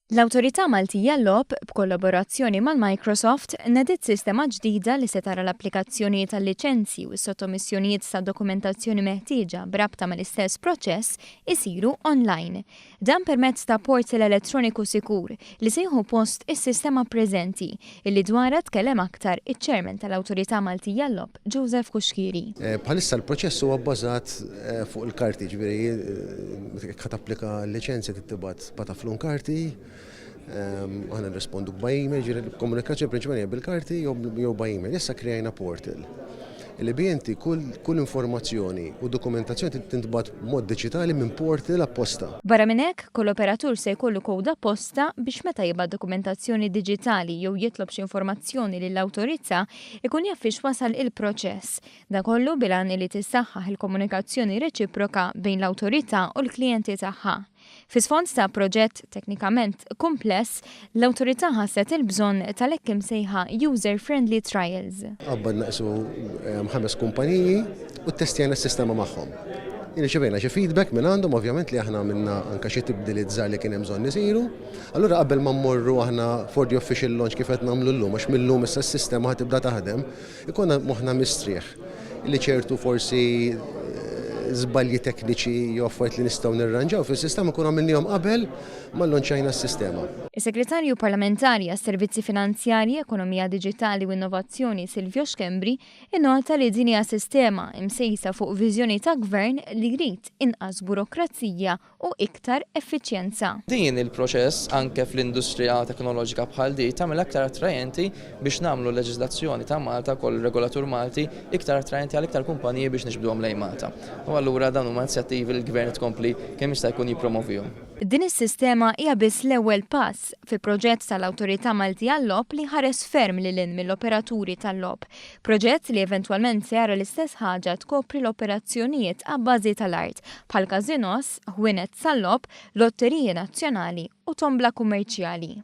L-Awtorità Maltija għal-Logħob, b'kollaborazzjoni mal-Microsoft, nediet sistema ġdida li se tara l-applikazzjonijiet għal-liċenzji u s-sottomissjonijiet ta' dokumentazzjoni meħtieġa b'rabta mal-istess proċess isiru online. Dan permezz ta' portal elettroniku sikur li se jieħu post is-sistema preżenti, illi dwarha tkellem aktar iċ-Chairman tal-Awtorità Maltija għal-Logħob, Joseph Cuschieri. Bħalissa l-proċess huwa bbażat fuq il-karti, ġifieri jekk ħa tapplika l-liċenzja trid tibgħat pataflun karti, aħna nirrispondu by email, ġifieri l-komunikazzjoni prinċipali hija bil-karti jew by email. Issa kreajna portal li bi inti kull informazzjoni u dokumentazzjoni tintbagħat b'mod diġitali minn portal apposta. Barra minn hekk, kull operatur se jkollu kowd apposta biex meta jibgħat dokumentazzjoni diġitali jew jitlob xi informazzjoni lill-awtorità, ikun jaf fiex wasal il-proċess. Dan kollu bil-għan li tissaħħaħ il-komunikazzjoni reċiproka bejn l-awtorità u l-klijenti tagħha. Fi sfond ta' proġett teknikament kumpless, l-awtorità ħasset il-bżonn tal-hekk imsejħa user-friendly trials. Qabbadna qisu ħames kumpaniji u ttestjajna s-sistema magħhom. Irċevejna xi feedback mingħandhom ovvjament li aħna għamilna anke xi tibdiliet żgħar li kien hemm bżonn isiru. Allura qabel ma mmorru aħna for the official launch kif qed nagħmlu llum għax mil-lum issa s-sistema ħa tibda taħdem, Ikollna moħħna mistrieħ li ċertu forsi żbalji tekniċi jew affarijiet li nistgħu nirranġaw fis-sistema nkunu għamilniehom qabel ma llonċjajna s-sistema. Is-Segretarju Parlamentari għas-Servizzi Finanzjarji, Ekonomija Diġitali u Innovazzjoni Silvio Schembri innota li din hija sistema imsejsa fuq viżjoni ta' Gvern li jrid inqas burokrazija u iktar effiċjenza. Din il-proċess anke fl-industrija teknoloġika bħal di tagħmilha aktar attrajenti biex nagħmlu l-leġiżlazzjoni ta' Malta wkoll ir-regolatur Malti iktar attrajenti għal iktar kumpaniji biex niġbduhom lejn Malta. U allura dawn huma inizjattivi li l-Gvern qed ikompli kemm jista' jkun jippromovihom. Din is-sistema hija biss l-ewwel pass fi proġett tal-Awtorità Maltija għal-Logħob li jħares ferm lil hinn mill-operaturi tal-logħob. Proġett li eventwalment se jara l-istess ħaġa tkopri l-operazzjonijiet abbażi tal-art, bħal każinos, ħwienet tal-logħob, lotteriji nazzjonali u tombla kummerċjali.